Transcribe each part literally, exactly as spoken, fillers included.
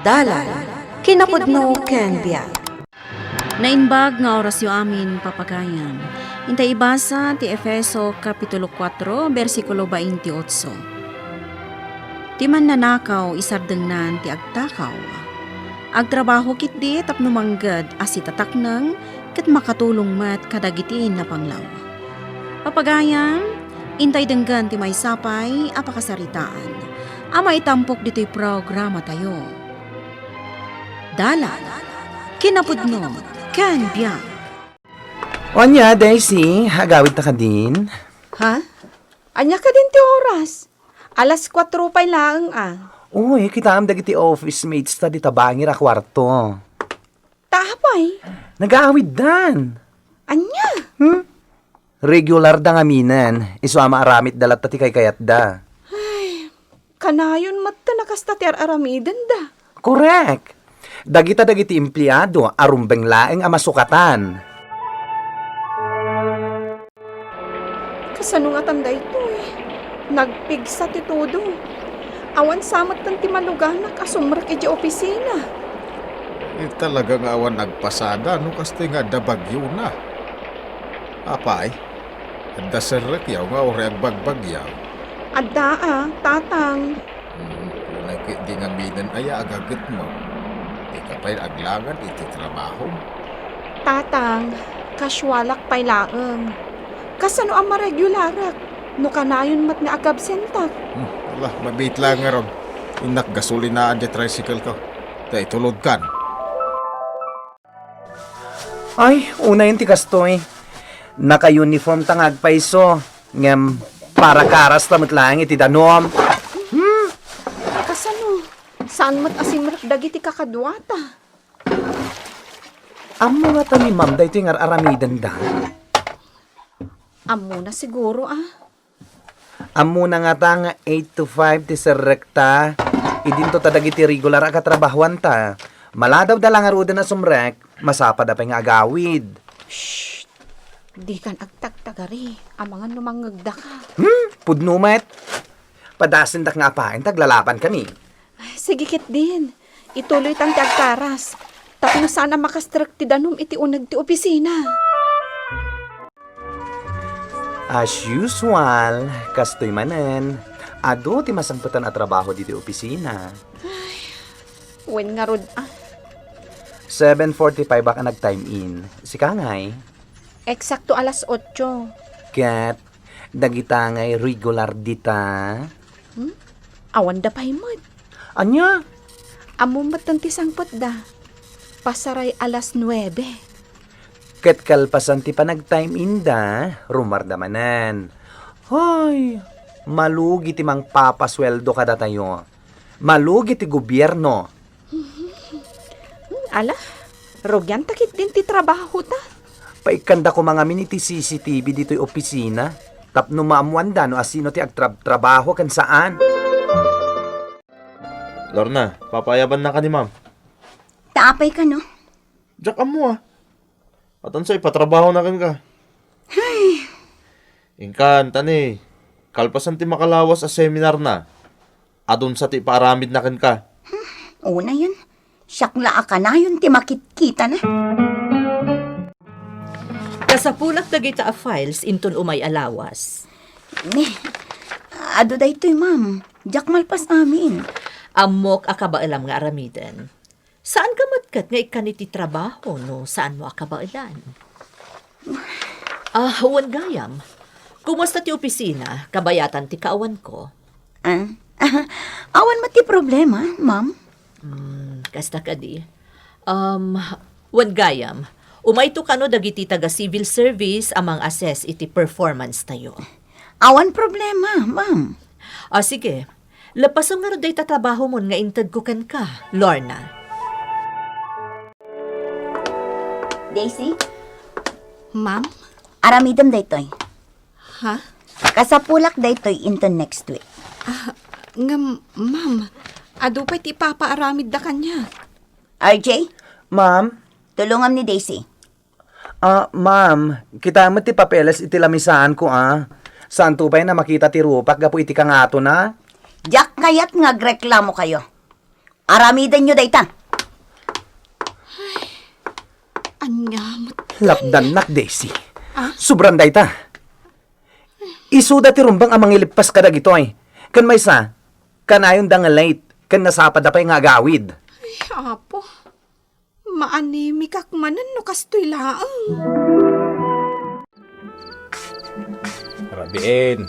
Dalan, kinapudno ken biag. Naimbag nga orasyo amin, papagayam. Intay ibasa ti Efeso Kapitulo kuatro, bersikulo twenty-eight. Ti mannanakaw, isardengnan ti agtakaw. Agtrabaho ketdi tapno mangged a sitatakneng ket makatulong met kadagiti napanglaw. Papagayam, intay denggen ti maysa pay a pakasaritaan a maitampok ditoy programatayo. Dalan, kinapudno, ken biag. O ania, Daisy, agawidta kadin? Ha? Ania kadin ti oras? Alas kuatro pay laeng a. Uy, kitaem dagiti office mates ta dita bangir a kuarto. Ta apay? Nagaawiddan. Ania? Hmm? Regular da ngaminen, isu a maaramidda latta ti kaykayatda. Ay, kanayon met ta nakasta ti ar-aramidenda. Correct. Dagita dagiti empleado a rumbeng laeng a masukatan. Kasano ngatan daytoy? Nagpigsa ti todo. Awan sa metten ti maluganak a sumrek idiay opisina. Eh, talaga nga awan nagpasada no kastoy nga adda bagyona. Apay, adda serrekyaw nga uray agbagbagyaw? Adda a, Tatang. Hmm, unay ketdi ngaminen aya a gagetmo. Dika pay aglangad iti trabahom. Tatang, kasualak pay laeng. Kasano a maregularak no kanayon met nga agabsentak? Hmm, ala, mabiit laeng ngarud. Innak gasolinaan diay tricycle ko. Ta itulodkan. Ay, unayen ti kastoy. Naka-uniform ta nga agpayso. Ngem, para karas ta met laeng iti danum. Hmm? Kasano? Saan met a simrek dagiti kakaduata? Ammo ngata ni Ma'am daytoy nga ar-aramidenda? Ammona siguro, a. Ammona ngata nga eight to five ti serrekta. Idinto ta dagiti regular a katrabahoanta. Maladawda la ngaruden a sumrek, masapada pay nga agawid. Shh! Dikan agtagtagari. Amangan no mangngegdaka. Hmm? Pudno met. Padasendak nga apayen ta aglalabankami. Sige ketdin. Ituloytan ti agkaras. Tapno saan a makastrek ti danum iti uneg ti opisina. As usual, kastoy manen, adu ti masangpetan a trabaho ditoy opisina. Wen ngarud, a. Seven forty-five ak a nag-time in. Sika ngay? Eksakto alas otso. Ket dagita ngay regular dita? Hmm? Awanda pay met. Ania? Ammom metten ti sangpetda. Pasaray alas nuebe. Ket kalpasan ti panag-time inda, rumarda manen. Hay, malugi ti mangpapasueldo kadatayo. Malugi ti gobierno. Hmm, ala, rugianta ketdin ti trabahota. Paikkanda koma ngamin iti C C T V ditoy opisina tapno maammoanda no asino ti agtrab-trabaho ken saan. Lorna, papaayabannaka ni Ma'am. Ta apay kano? Diak ammo, a. Adunsa ipatrabahona kenka. Hay. Inkan, tani, kalpasan ti makalawas a seminarna, adunsa ti ipaaramidna kenka. Hmm, unayen, siak la a kanayon ti makitkitana. Kasapulak dagita a files inton umay a lawas. Ne, adu daytoy, ma'am. Diak malpas amin. Ammok a kabaelam nga aramiden. Saanka met ket nga ikkan iti trabaho no saanmo a kabaelan? Ah, wen gayam. Kumusta ti opisina? Kabayatan ti kaawanko. Ah, awan met ti problema, ma'am. Hmm, kasta kadi. Um, wen gayam, umayto kano dagiti taga civil service a mang-assess iti performance tayo. Awan problema, ma'am. Ah, sige. Leppasem ngarud dayta trabahomon nga intedko kenka, Lorna. Daisy? Ma'am? Aramidem daytoy. Ha? Kasapulak daytoy inton next week. Ah, ngem, ma'am, adu pay ti ipapaaramidda kaniak. R J? Ma'am? Tulongam ni Daisy. Ah, ma'am, kitaem met ti papeles iti lamisaanko, a. Saanto pay a makita ti rupak gapu iti kangatona? Diak kayat nga agreklamokayo. Aramidenyo dayta. Ania met? Lapdannak, Daisy. Ah? Sobran dayta. Isuda ti rumbeng a mangileppas kadagitoy. Ken maysa, kanayonda nga late, ken nasapada pay nga agawid. Ay, Apo. Maanemikak manen no kastoy laeng. Rabiin,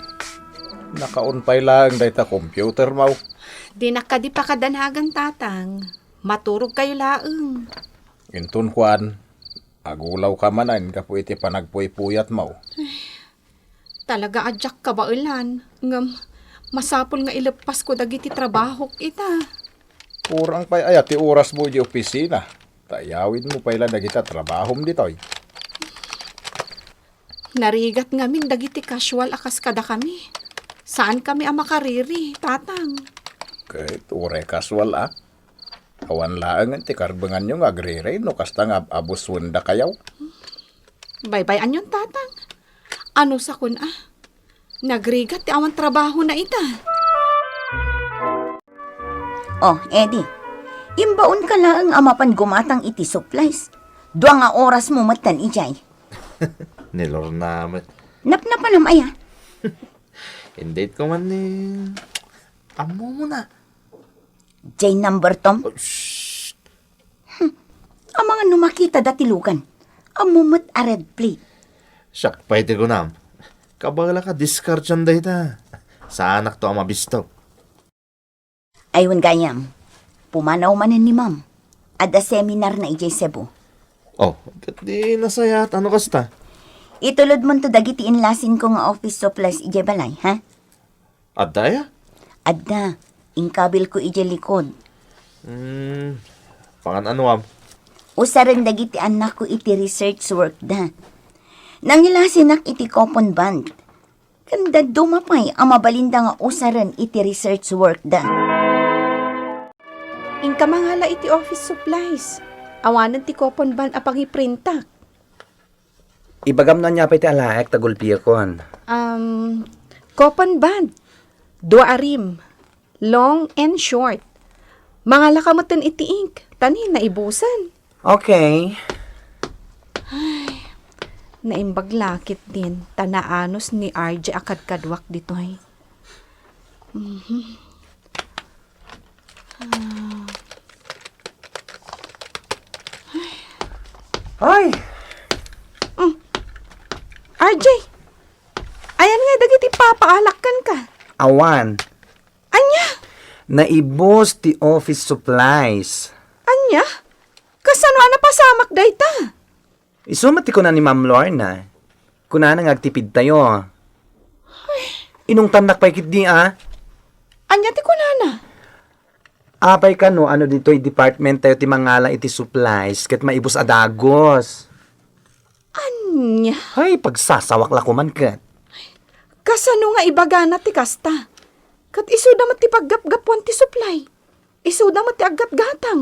naka-on pay laeng dayta computer mo. Dinak kadi pakadanagan, Tatang. Maturogkayo laeng. Inton kuan, agulawka manen gapu iti panagpuypuyat mo. Talaga a diak kabaelan, ngem masapul nga ileppasko dagiti trabahok ita. Kurang pay aya ti oras mo iti opisina, ta iyawid mo pay la dagita trabahom ditoy. Narigat ngamin dagiti casual a kas kadakami. Saan kami a makariri, Tatang. Ket uray casual a. Awan laengen ti karbenganyo nga agriri no kasta nga ab-abuswendakayo. Baybay-anyon, Tatang. Ano sakon a? Nagrigat ti awan trabahona ita. Oh, Eddie, imbaonka laeng a mapan gumatang iti supplies. Dua nga oras mo metten idiay. Ni Lorna met. Napnapanam aya? Indate ko man ni ammomona. Jay number tom? Oh, shh. Hmm. Amangan no makita dati lugan. Ammo met a red plate. Siak pay ti kunam. Kabaelak a diskartian dayta. Saanakto a mabistok. Ay, wen gayam. Pumanaw manen ni Ma'am. Adda seminar na idiay Cebu. Oh, ket di nasayaat, ano kasta? Itulodmonto dagiti inlasinko nga office supplies idiay balay, ha? Adda aya? Adda. Inkabilko idiay likod. Hmm, pangan-anuam? Usaren dagiti annakko iti research work da. Nangilasinak iti coupon bond. Ken dadduma pay a mabalinda nga usaren iti research work da. Inka mangala iti office supplies. Awanen ti coupon bond a pangiprintak. Ibagam no ania pay ti alaek ta gulpiekon. Um, coupon bond. Dua a rim. Long and short. Mangalaka metten iti ink. Ta ni naibusan. Okay. Ay, naimbag la ketdin. Ta naanus ni R J a kadkaduak ditoy. Mhm. Ah. Ay! Mm. R J, ayan nga dagiti papaalakkan ka. Awan. Ania? Naibus ti office supplies. Ania? Kasano a napasamak dayta? Isu met ti kuna ni Ma'am Lorna. Kunana nga agtipidtayo. Ay. Inungtannak pay ketdi a. Ania ti kunana? Apay kano ano ditoy department tayo ti mangala iti supplies ket maibus a dagus. Ania? Ay, pagsasawak la koman ket. Kasano nga ibagana ti kasta? Ket isuda met ti paggapgapuan ti supply. Isuda met ti aggatgatang.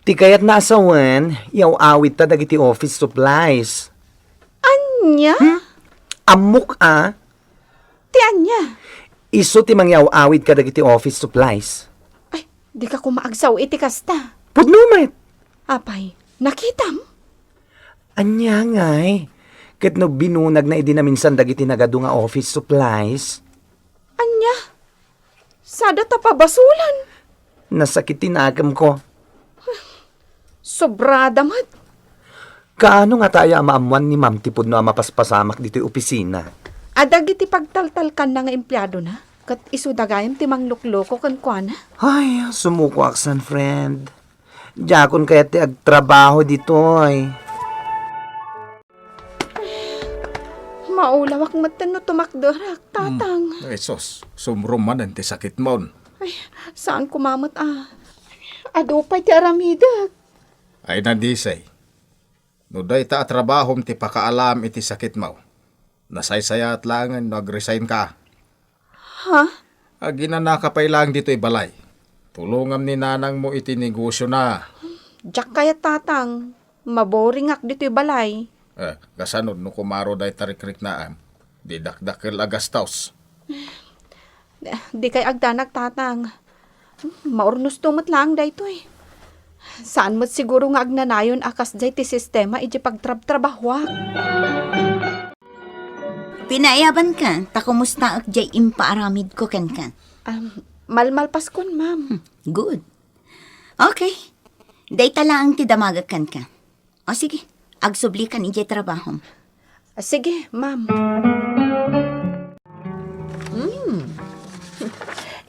Ti kayatna a sawen, iyaw-awidta dagiti office supplies. Ania? Hmm? Ammok a? Ti ania? Isu ti mangyaw-awid kadagiti office supplies. Ay, dika koma agsao iti kasta. Pudno met. Apay, nakitam? Ania ngay? Ket no binunagna idi naminsan dagiti nagadu nga office supplies? Ania? Sada ta pabasolan. Nasakit ti nakemko. Sobrada met. Kaano ngata aya a maammoan ni Ma'am ti pudno a mapaspasamak ditoy opisina? Adda dagiti pagtaltalkanna nga empleadona, ket isuda gayam ti manglukloko kenkuana. Ay, sumukoak san, friend. Diakon kayat ti agtrabaho ditoy. Maulawak metten no tumakderak, Tatang. Mm. Ay, sus, sumrom manen ti sakitmon. Ay, saan koma met a. Adu pay ti aramidek. Ay, Nadisay, no dayta a trabahom ti pakaalam iti sakitmo, nasaysayaat laengen no agresign ka. Ha? Aginanaka pay laeng ditoy balay. Tulongam ni nanangmo iti negosiona. Diak kayat, Tatang. Maboringak ditoy balay. Eh, kasano no kumaro dayta rikriknaam? Di dakdakkel a gastos. Dikay agdanag, Tatang. Maurnosto met laeng daytoy. Saan met siguro nga agnanayon a kasdiay ti sistema idiay pagtrabtrabahoak. Pinaiyabanka, ta kumustaek diay impaaramidko kenka? Um, malmalpaskon, ma'am. Hmm, good. Okay. Dayta laeng ti damagek kenka. O sige, agsublikan idiay trabahom. Ah, sige, ma'am. Hmm.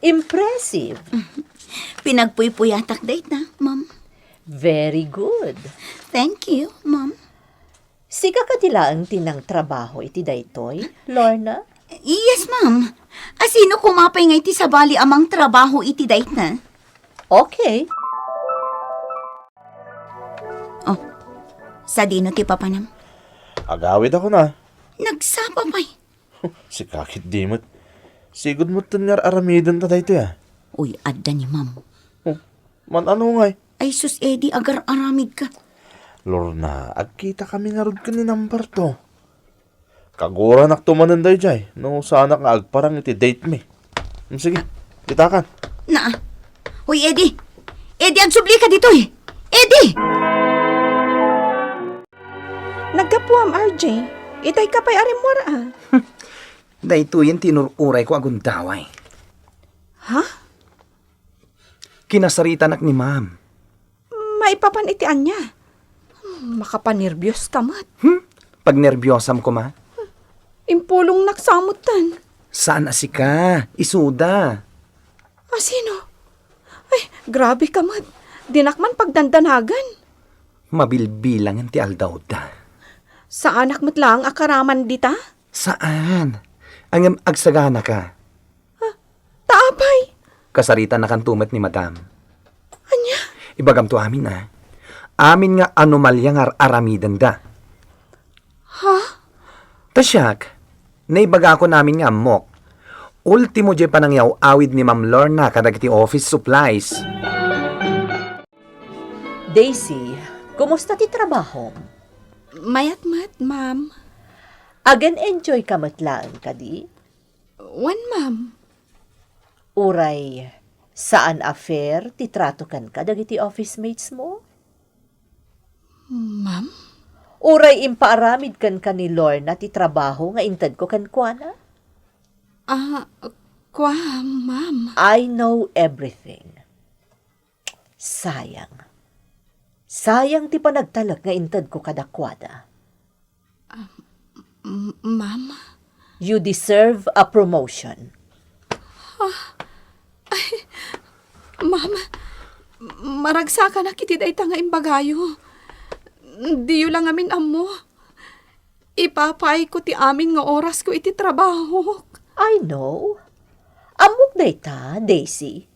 Impressive. Pinagpuypuyatak dayta, ma'am. Very good. Thank you, ma'am. Sika kadi laeng ti nangtrabaho iti daytoy, Lorna? Yes, ma'am. Asino koma pay nga iti sabali a mangtrabaho iti dayta? Okay. Oh, sadino ti papanam? Agawidakon a. Nagsapa pay. Sika ketdi met. Sigud met ti ar-aramidenta daytoy a. Uy, adda ni ma'am. Oh, man-ano ngay? Ay sus, Eddie, agar-aramidka. Lorna, agkitakami ngarud ken ni number two. Kaguranakto manen daydiay, no saanak nga agparang iti date mi. Hmm, sige, kitakan. Na. Hoy, Eddie! Eddie, agsublika ditoy! Eddie! Naggapuam, R J. Itay ka pay a rimmuar a. Daytoyen ti inur-urayko a gundaway. Ha? Kinasaritanak ni ma'am. Maipapan iti ania? Makapanerbios ka met. Hmm? Pagnerbiosam koma? Impulongnak sa metten. Saan a sika? Isuda. Asino? Ay, grabe ka met. Dinak man pagdandanagan. Mabilbilangen ti aldawda. Saanak met laeng a karaman dita? Saan? Ngem agsagana ka. Ah, ta apay? Kasaritaannakanto met ni Madam. Ania? Ibagamto amin a. Amin nga anomalia nga ar-aramidenda. Ha? Ta siak, naibagakon amin nga ammok. Ultimo diay panangyaw-awid ni Ma'am Lorna kadagiti office supplies. Daisy, kumusta ti trabahom? Mayat met, ma'am. Agen-enjoy ka met laeng kadi? Wen, ma'am. Uray, saan a fair ti trato kenka dagiti office mates mo? Ma'am? Uray impaaramid kenka ni Lorna ti trabaho nga intedko kenkuana? Ah, kua, ma'am. I know everything. Sayang. Sayang ti panagtalek nga intedko kadakuada. Ah, m-, ma'am? You deserve a promotion. Ah, ay, ma'am, maragsakanak iti dayta nga imbagayo. Diyo la ngamin ammo. Ipapaayko ti amin nga orasko iti trabahok. I know. Ammok dayta, Daisy.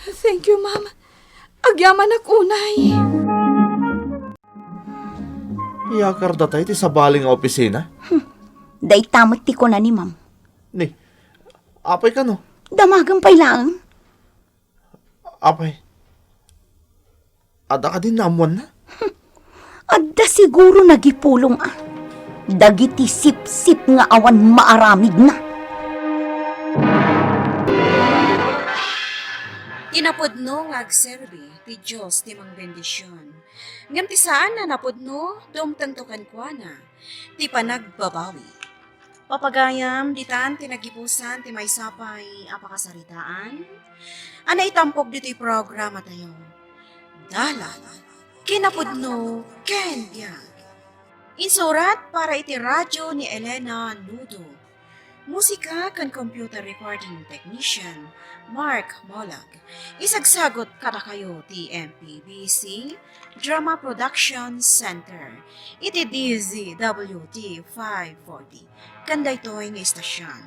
Thank you, ma'am. Agyamanak unay. Iyakar datay ti sabali nga opisina? Hmm. Dayta met ti kuna ni ma'am. Ni, apay kano? Damagen pay laeng. Apay, adda kadi naammoanna? Adda siguro nagipulong a. Dagiti sipsip nga awan maaramidna. Ti napudno nga agserbi, ti Dios ti mangbendision. Ngem ti saan a napudno, dumtengto kenkuana ti panagbabawi. Papagayam, ditan ti nagipusan ti maysa pay a pakasaritaan a naitampok ditoy programatayo. Dalan, kinapudno, ken biag. Insurat para iti radyo ni Elena Nudo. Musika ken computer recording technician, Mark Molag. Isagsagut kadakayo ti M P B C Drama Production Center iti D Z W T five forty. Ken daytoy nga istasion.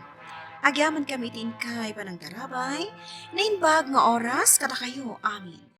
Agyamankami iti inkay panangtarabay, naimbag nga oras kadakayo amin.